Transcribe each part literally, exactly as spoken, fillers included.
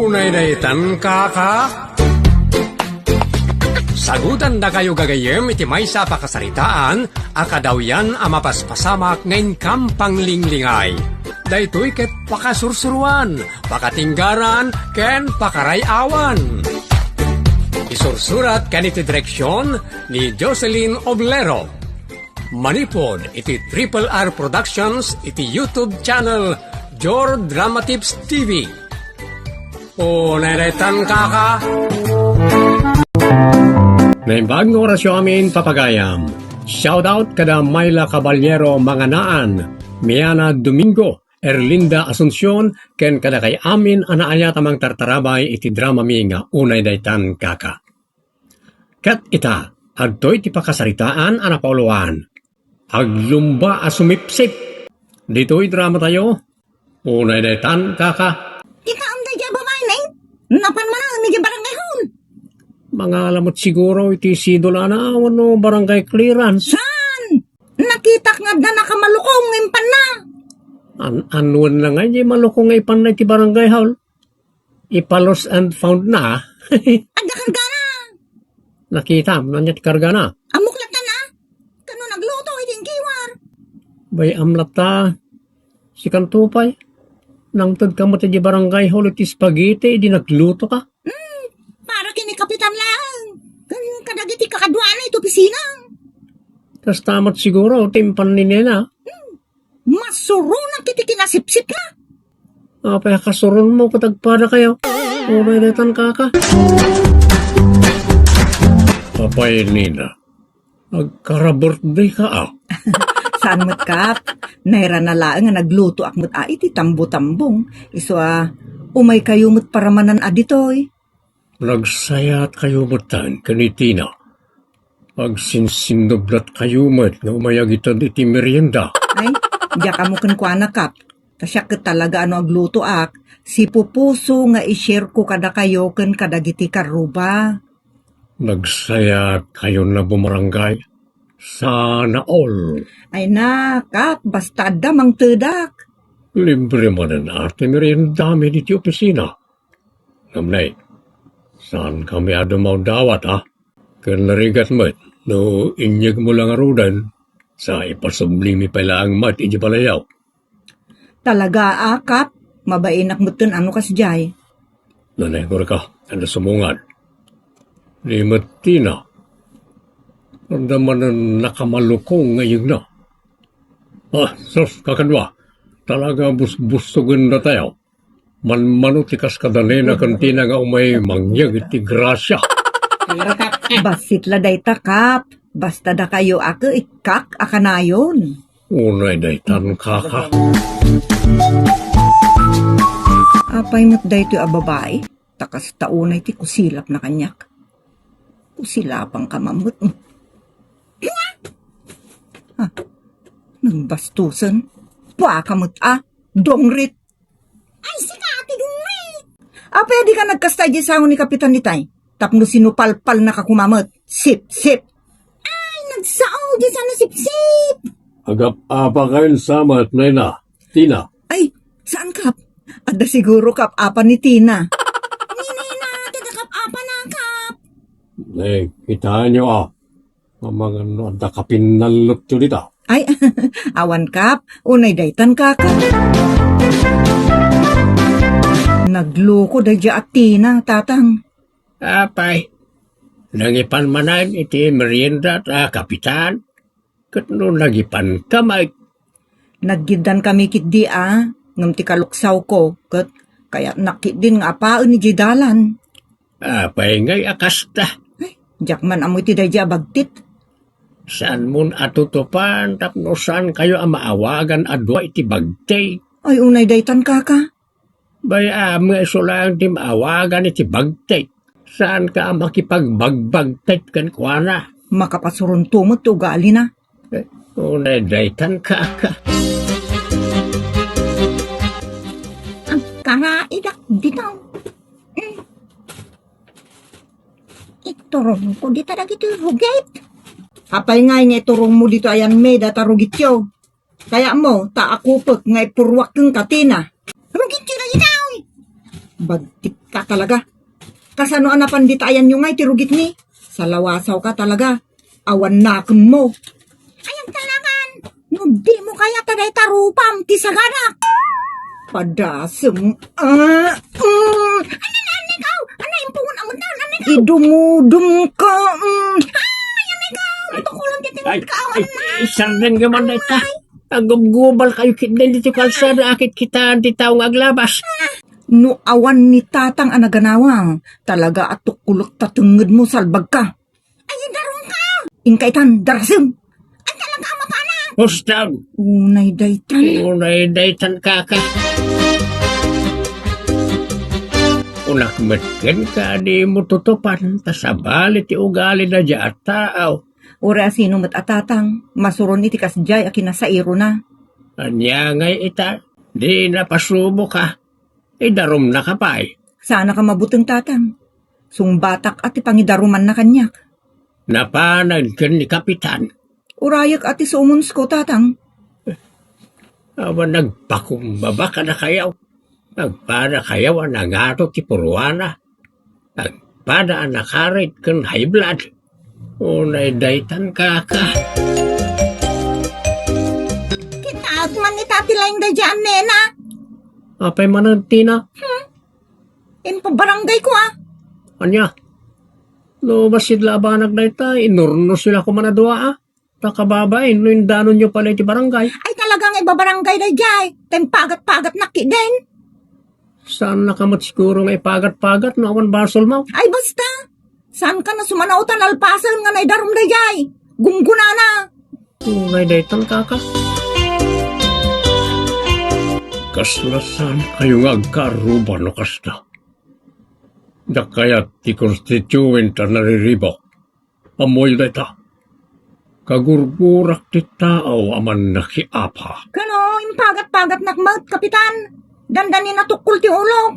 Unay daytan, kaka? Sagutandakayo gagayyem iti maysa a pakasaritaan a kadawyan a mapaspasamak nga inkam panglinglingay. Daytoy ket pakasursuruan, pakatinggaran, ken pakaray-awan. Isursurat ken iti direksyon ni Jocelyn Oblero. Manipud iti Triple R Productions iti YouTube channel Jor Drama Tips T V. Unay daytan, kaka. Naimbag nga orasyo amin, papagayam. Shoutout kada Myla Caballero Manganaan, Miana Domingo, Erlinda Asuncion, ken kadakay amin a naayat a mangtartarabay iti dramami nga Unay daytan, kaka. Ket ita, adtoy ti pakasaritaan a napauluan. Aglumba a sumipsip. Ditoy dramatayo, Unay daytan, kaka. Kitaem daydiay a babai, Neng? Napan manen idiay barangay hall. Mangala met siguro iti sidulana wenno barangay clearance. Saan? Nakitak nga adda nakamalukong nga impanna. An-, anuen na nga idiay malukong nga ipanna iti barangay hall. Ipa-lost and found na. Adda kargana. Nakitam, ania ti kargana? Ammok latta na. Kano nagluto iti inkiwar? Bay-am latta. Sikanto pay. Nangted ka met iti barangay hall iti spaghetti, idi nagluto ka. Hmm, para ken ni Kapitan laeng. Ken kadagiti kakaduana iti opisina. Kasta met siguro, ti impan ni Nena. Hmm. Masuronak iti kinasipsipna. Apay a kasuronmo ket agpadakayo? Unay daytan, kaka. Apay, Nina, agkara-birthday ka, a? Saan met, Kap? Nairana laeng nga naglutoak met a iti tambo-tambong. Isu a, umaykayo met paramanan a ditoy. Nagsayaatkayo metten ken ni Tina. Agsinsinnublatkayo met nga umayagitan iti merienda. Ay, diak ammo kenkuana, Kap. Ta siak ket talaga a no aglutoak, sipupuso nga i-share ko kadakayo ken kadagiti karruba. Nagsayaatkayon a bumarangay. Sana all. Ay na, Kap, basta adda mangtedak. Libre manen a ti meriendami diti opisina. Ngem nay, saankami a dumawdawat, a? Ken narigat met no inyegmo la ngaruden, sa ipasublimi pay laeng met idiay balayaw. Talaga a, Kap, mabainak metten a no kasdiay. Nanay, kurka, adda sumungad. Ni met Tina, adda manen nakamalukong nga iyegna. Ah, sus, kakadua, talaga busbusogenda tayo. Manmano ti kas kada Nena ken Tina nga umay mangyeg iti grasia. Bassit la dayta, Kap. Basta dakayo a ket ikkak a kanayon. Unay daytan, kaka. Apay met daytoy a babai? Ta kasta unay ti kusilapna kaniak. Kusilapanka man met. Ah, nagbastusen. Puaka met a. Dongrit. Ay, sika, Ate Dungay! Apay a dika nagkasta idiay sango ni Kapitan itay? Tapno sinupalpalnaka koma met. Sip, sip! Ay, nagsao, di sana sipsip! Agap-apa kayon sa met, Nena. Tina. Ay, saan, Kap? Adda siguro kap-apa ni Tina. Ni Nena, ti kap-apa na, Kap. Eh, kitaenyo, a. Amangan no adda kapinnallotyo dita. Ay, awan, Kap. Unay daytan, kaka. Nagloko daydiay a Tina, tatang. Apay, nangipan manen iti merienda ta Kapitan? Ket no nagipan ka, may. Naggiddan kami ketdi a, ngem ti kaluksaw ko, ket kayatnak ketdin nga apaen idiay dalan. Apay ngay a kasta? Ay, diak man ammo iti daydiay a bagtit. Saan mon atutupan tapno saan kayo a maawagan a dua iti bagti? Ay, unay daytan, kaka. Bay-am nga isu laeng ti maawagan iti bagti. Saanka a makipagbagbagti kenkuana. Makapasuronto met ti ugalina. Eh, unay daytan, kaka. Agkaraidak dita. Mm. Iturongko dita dagiti rugit. Apay ngay nga iturongmo dita ayan me data rugityo? Kayatmo, ta akupek nga ipurruak kenka, Tina. Rugityo dagita, oy! Bagtik ka talaga. Kasano a napan dita ayanyo ngay ti rugitmi? Salawasawka talaga. Awan nakemmo. Ay, agtalakan. No dimo kayat a dayta rupam ti saganak. Padasem. Ah, mm. Ay, ay, ay, ikaw. Anay, impungon a mutan. Anay, ikaw. Idumudum ka. Mm. Ay, anay, ikaw. Matukulon ti Ay, tinod ka. Awan ay, na. Isarden ka man dayta. Agubgubal kayo kitden dito kalsada, akit kita ti tao nga aglabas. No awan ni tatang a naganawang, talaga a tukkulek ta tengnged mo, salbag ka. Ay, darum ka! Inka itan, darasem! Ay, talaga, makanak! Hustag! Unay daytan. Unay daytan, kaka. Unak met ken ka, di mo tutupan, ta sabali ti ugali da dya a tao. Uray a sino met a tatang, masuron iti kasdiay a kinasairona. Ania ngay ita, di napasubo ka. Idarumnaka pay. Saanaka mabuteng, tatang. Sungbatak a ti pangidarumanna kaniak. Napanag ken ni Kapitan. Urayek a ti sumunsko, tatang. Awan nagpakumbaba kadakayaw. Nagpadakayaw a nangato ti puruana. Nagpada a nakarit ken high blood. Unay daytan, kaka. Kitaek man ni Tati Laing daydiay a nena. Apay manen, Tina? Hmm? Impabarangay ko, ah. Ania? No, masid la a banag dayta, inurnos la koma a dua, ah. Ta kababain, no indanonyo pay la iti barangay. Ay, talaga nga ibabarangay daydiay. Ta impagat-pagatnak ketdin. Saannaka met siguro nga ipagat-pagat no awan basolmo? Ay, basta. Saanka a sumanaw ta nalpasen nga naidarum daydiay. Gunggunana. Unay daytan, kaka. Kasla saankayo nga agkaaruba no kasta. Diak kayat ti constituent a nariribuk. Ammoyo dayta. Kagurgurak ti tao a mannakiapa. Kano, impagat-pagatnak met, Kapitan. Dandani natukkol ti ulok.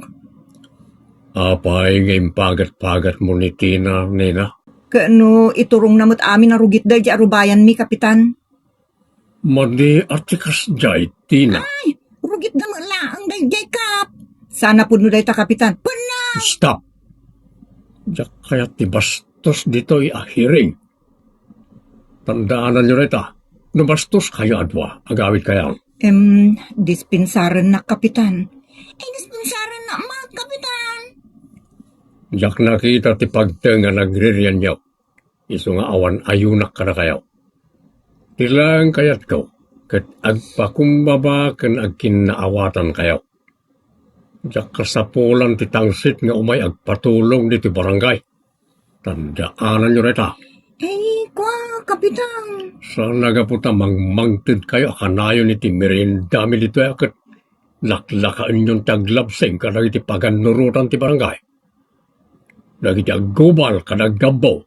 Apay nga impagat-pagatmo ni Tina, nena? Kano, iturongna met amin a rugit daydiay a rubayanmi, Kapitan. Madi a ti kasdiay, Tina. Ay, rugitda met laeng daydiay, Kap. Saan a pudno dayta, Kapitan. Pudno! Stop! Diak kayat ti bastos ditoy a hearing. Tandaananyo dayta. No bastoskayo a dua, agawidkayon. Em, dispensarennak, Kapitan. Ay, dispensarennak met, Kapitan. Diak nakita ti pagteng a nagririanyo. Isu nga awan ayunak kadakayo. Ti laeng kayatko, ket agpakumbaba ken agkinnaawatankayo. Diak kasapulan ti tangsit nga umay agpatulong ditoy barangay. Tandaananyo dayta. Ay, kua, Kapitan. Saan a gapu ta mangmangtedkayo a kanayon iti meriendami ditoy a ket laklakaenyon ti aglabsing kadagiti pagannurotan ti barangay. Dagiti aggubal kada aggabbo,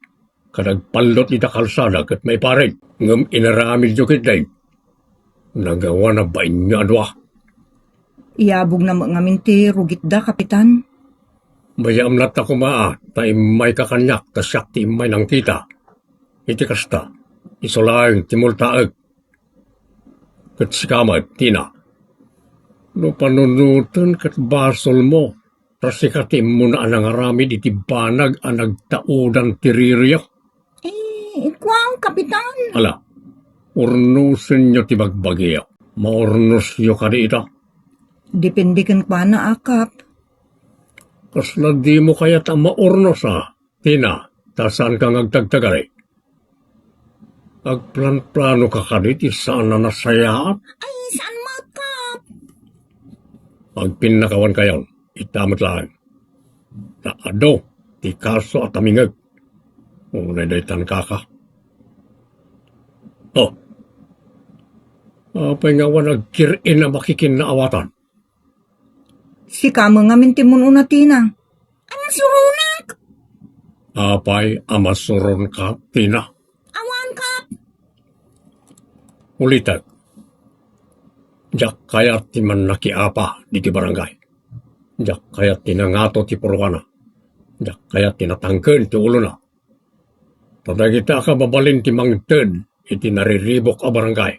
kada agpallot ita kalsada ket maiparit, ngem inaramidyo ketdin. Nagawana bainyo a dua. Iyabogna met ngamin ti rugitda, Kapitan. Mayam latta koma a ta immayka kaniak ta siak ti immay nangkita. Iti kasta, isu laeng ti multaek. Ket sika met, Tina, no panunoten ket basolmo, ta sika ti immuna a nangaramid iti banag a nagtaudan ti ririyok. Eh, kuan, Kapitan. Ala, urnosenyo ti bagbagiyo. Maurnosyo kadi ita? Depende kenkuana, a, Kap. Kasla dimo kayat a maurnos, a? Tina, ta saanka nga agtagtagari? Agplanplanoka kadi ti saan a nasayaat? Ay, saan met, Kap? Agpinnakawankayon, ita met laeng. Ta adu ti kaso a tamingeg. Unay daytan, kaka. Oh. Apay nga awan agkir-in a makikinnaawatan? Sika met ngamin ti mun-una, Tina. Ay, masuronak! Apay a masuronka, Tina? Awan, Kap. Ulitek. Diak kayat ti mannakiapa diti barangay. Diak kayat ti nangato ti puruana. Diak kayat ti natangken ti ulona. Ta dagita a kababalin ti mangted iti nariribuk a barangay.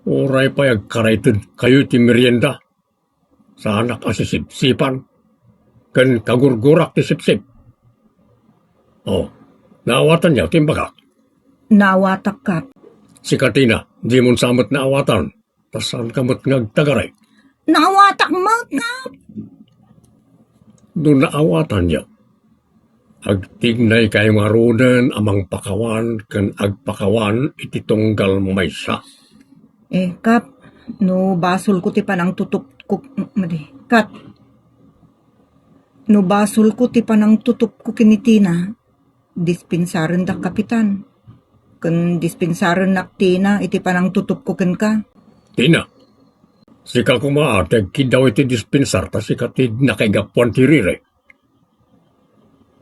Uray pay agkaraytedkayo iti merienda, saanak a sisipsipan. ken kagurgurak ti sipsip. O, naawatanyo ti imbagak? Naawatak, Kap. Sika, Tina, dimon sa met naawatan, ta saanka met nga agtagari. Naawatak met, Kap. No naawatanyo, agtignaykayo ngaruden a mangpakawan ken agpakawan iti tunggal maysa. Eh, Kap, no basolko ti panangtutupko, madi, Kap, no basolko ti panangtutupko ken ni Tina, dispensarendak, Kapitan. Ken dispensarennak, Tina, iti panangtutupko kenka. Tina, sika koma ti agkiddaw iti dispensar ta sika ti nakaigapuan ti riri.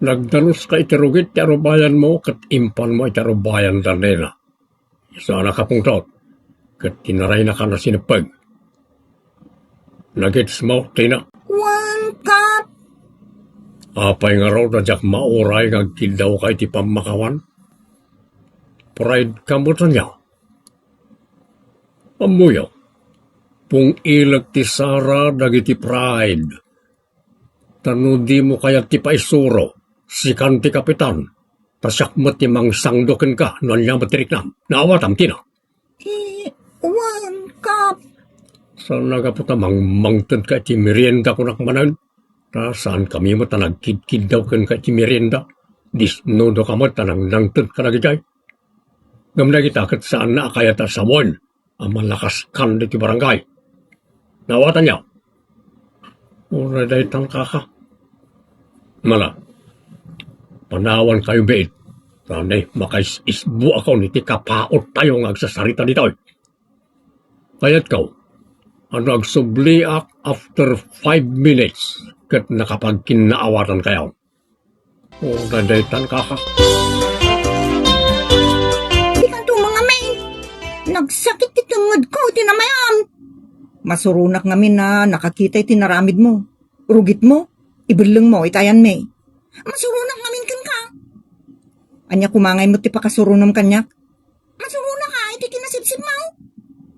Nagdaluska iti rugit ti arubayanmo ket impanmo iti arubayan da nena. Saan a kapungtot, ket tinaraynaka a sineppeg. Nagitsmo, Tina? Wen, Kap. Apay ngarud a diak mauray nga agkiddawka iti pammakawan? Pride ka met ania? Ammoyo, pung-ilek ti sara dagiti pride. Ta no dimo kayat ti paisuro, sikan ti kapitan, ta siak met ti mangsangdo kenka no ania met ti riknam. Naawatam, Tina? Eh, wen, Kap. Saan a gapu ta mangmangtedka iti merienda kunak manen? Ta saankami met a nagkidkiddaw kenka iti merienda. Disnudoka met ta nangnangtedka dagidiay. Ngem dagita ket saanna a kayat a sawen a malakaskan ditoy barangay. Naawatanyo? Uray daytan, kaka. Mala, panawankayo biit. Tani, makais-isbuakon iti kapaottayo nga agsasarita ditoy. Kayatko, a no agsubliak after five minutes, ket nakapagkinnaawatankayo. O, dadaytan, kaka. Dikanto mangamin. Nagsakit ti tengngedko iti namayam. Masuronak ngamin a nakakita iti naramidmo. Rugitmo, ibellengmo iti ayanmi. Masuronak ngamin kenka. Ania koma ngay met ti pakasuronem kaniak? Masuronaka iti kinasipsipmo.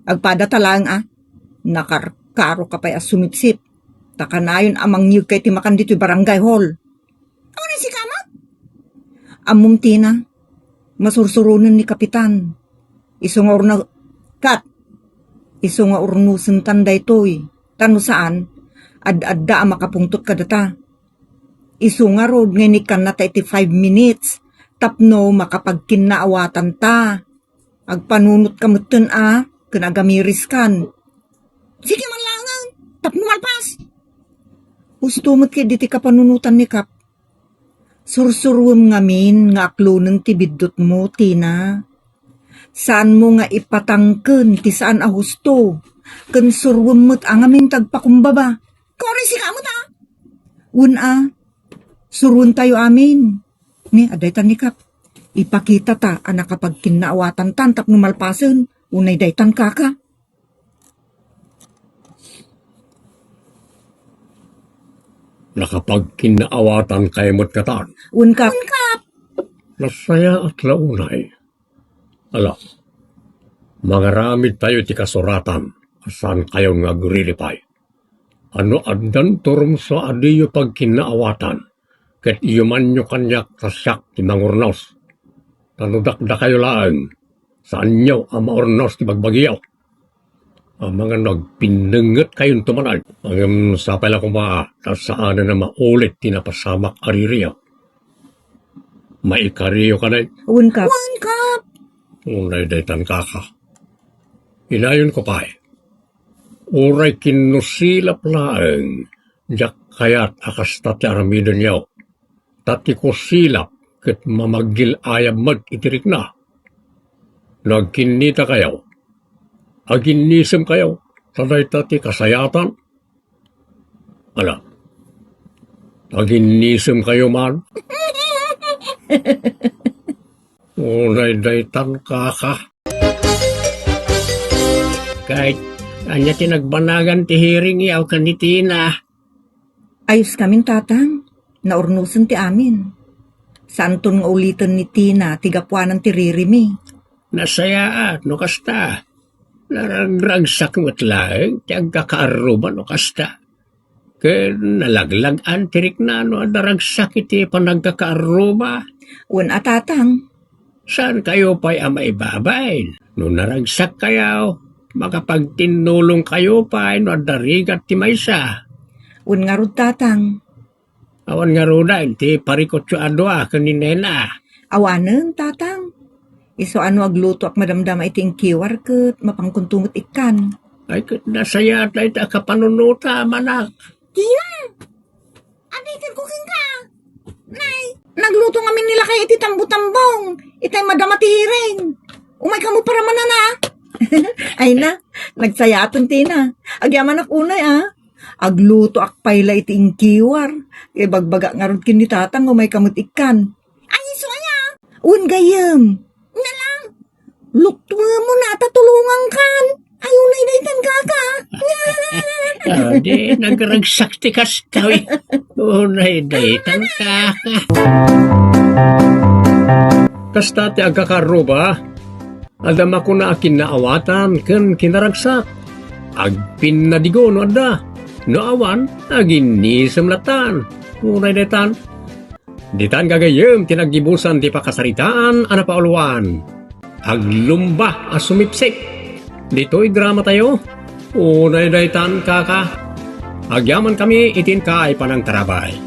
Agpada ta laeng a, nakarkaroka pay a sumipsip. Ta kanayon a mangyegka iti makan ditoy barangay hall. Awan a sika met? Ammom, Tina, masursuronen ni Kapitan. Isu nga urna-, Kat! Isu nga urnosentan daytoy. Ta no saan, ad-adda a makapungtot kadata. Isu ngarud nga inikkanna ta iti five minutes tapno makapagkinnaawatanta. Agpanunotka metten a, ken agamiriskan. Sige man laengen, tapno malpas. Husto met ketdi ti kapanunotan ni Kap. Sursuruem ngamin nga aklonen ti biddutmo, Tina. Saanmo nga ipatangken ti saan a husto, ken suruem met a ngamin ti agpakumbaba. Kori sika met a? Wen a, suruentayo amin. Ni, adda itan ni Kap. Ipakitata a nakapagkinnaawatantan tapno malpasen. Unay daytan, kaka. Nakapagkinnaawatankayo met katan? Wen, Kap. Wen, Kap. Nasayaat la unay. Ala, mangaramidtayo iti kasuratan a saankayon nga agriripay. A no addan turumso a diyo pagkinnaawatan, ket iyomanyo kaniak ta siak ti mangurnos. Ta no dakdakayo laeng, saanyo a maurnos ti bagbagiyo. Amangan no agpinnengetkayonto manen. Ngem sapay la koma ta saanen a maulit ti napasamak a ririyo. Maikariyo kadi? Wen, Kap. Wen, Kap. Unay daytan, kaka. Inayonko pay. Uray kinno silap laeng, diak kayat a kasta ti aramidenyo. Ta ti kusilap ket mamagil-ayab met iti rikna. No agkinnitakayo, aginnisemkayo, ta dayta ti kasayaatan. Ala, aginnisemkayo man. Unay daytan, kaka. Ket, ania ti nagbanagan ti hearing yaw ken ni Tina? Ayoskamin, Tatang. Naurnosen ti amin. Saanton nga uliten ni Tina ti gapuanan ti ririmi. Nasayaat no kasta. Naragragsak met laeng ti agkakaarruba no kasta. Ken nalaglag-an ti rikna no adda ragsak iti panagkakaarruba. Wen a, tatang. Saan kayo pay a maibabain? No naragsak kayo, makapagtinnulong kayo pay no adda rigat ti maysa. Wen ngarud, tatang. Awan ngaruden ti parikutyo a dua ken ni nena. Awanen, tatang. Isu a no aglutoak madamdama iti inkiwar ket mapankonto met ikkan. Ay, ket nasayaat dayta a kapanunota, manak. Tina! Abikenko kenka. Nay, nagluto ngamin ni lakay iti tambo-tambong. Itay madama ti hiring. Umay kamo para manana. Ay na, nagsayaaten, Tina. Agyamanak unay, a. Aglutoak pay la iti inkiwar. Ibagbagak ngarud ken ni tatang, umay kamo met ikkan. Ay, isu aya? Wen gayyem. Nga lang. Luktuemon a ta tulongankan. Ay, unay daytan, kaka. Adi, nagragsak ti kastoy. Unay daytan, kaka. Kasta ti agkakaarruba, adda makuna a kinnaawatan ken kinaragsak. Agpinnadigo no adda. No awan, aginnisem latan. Unay daytan. Ditan gagayyem ti naggibusan ti pakasaritaan a napauluan. Aglumba a sumipsip. Ditoy drama tayo. Unay daytan, kaka. Agyaman kami iti inkaay panangtarabay.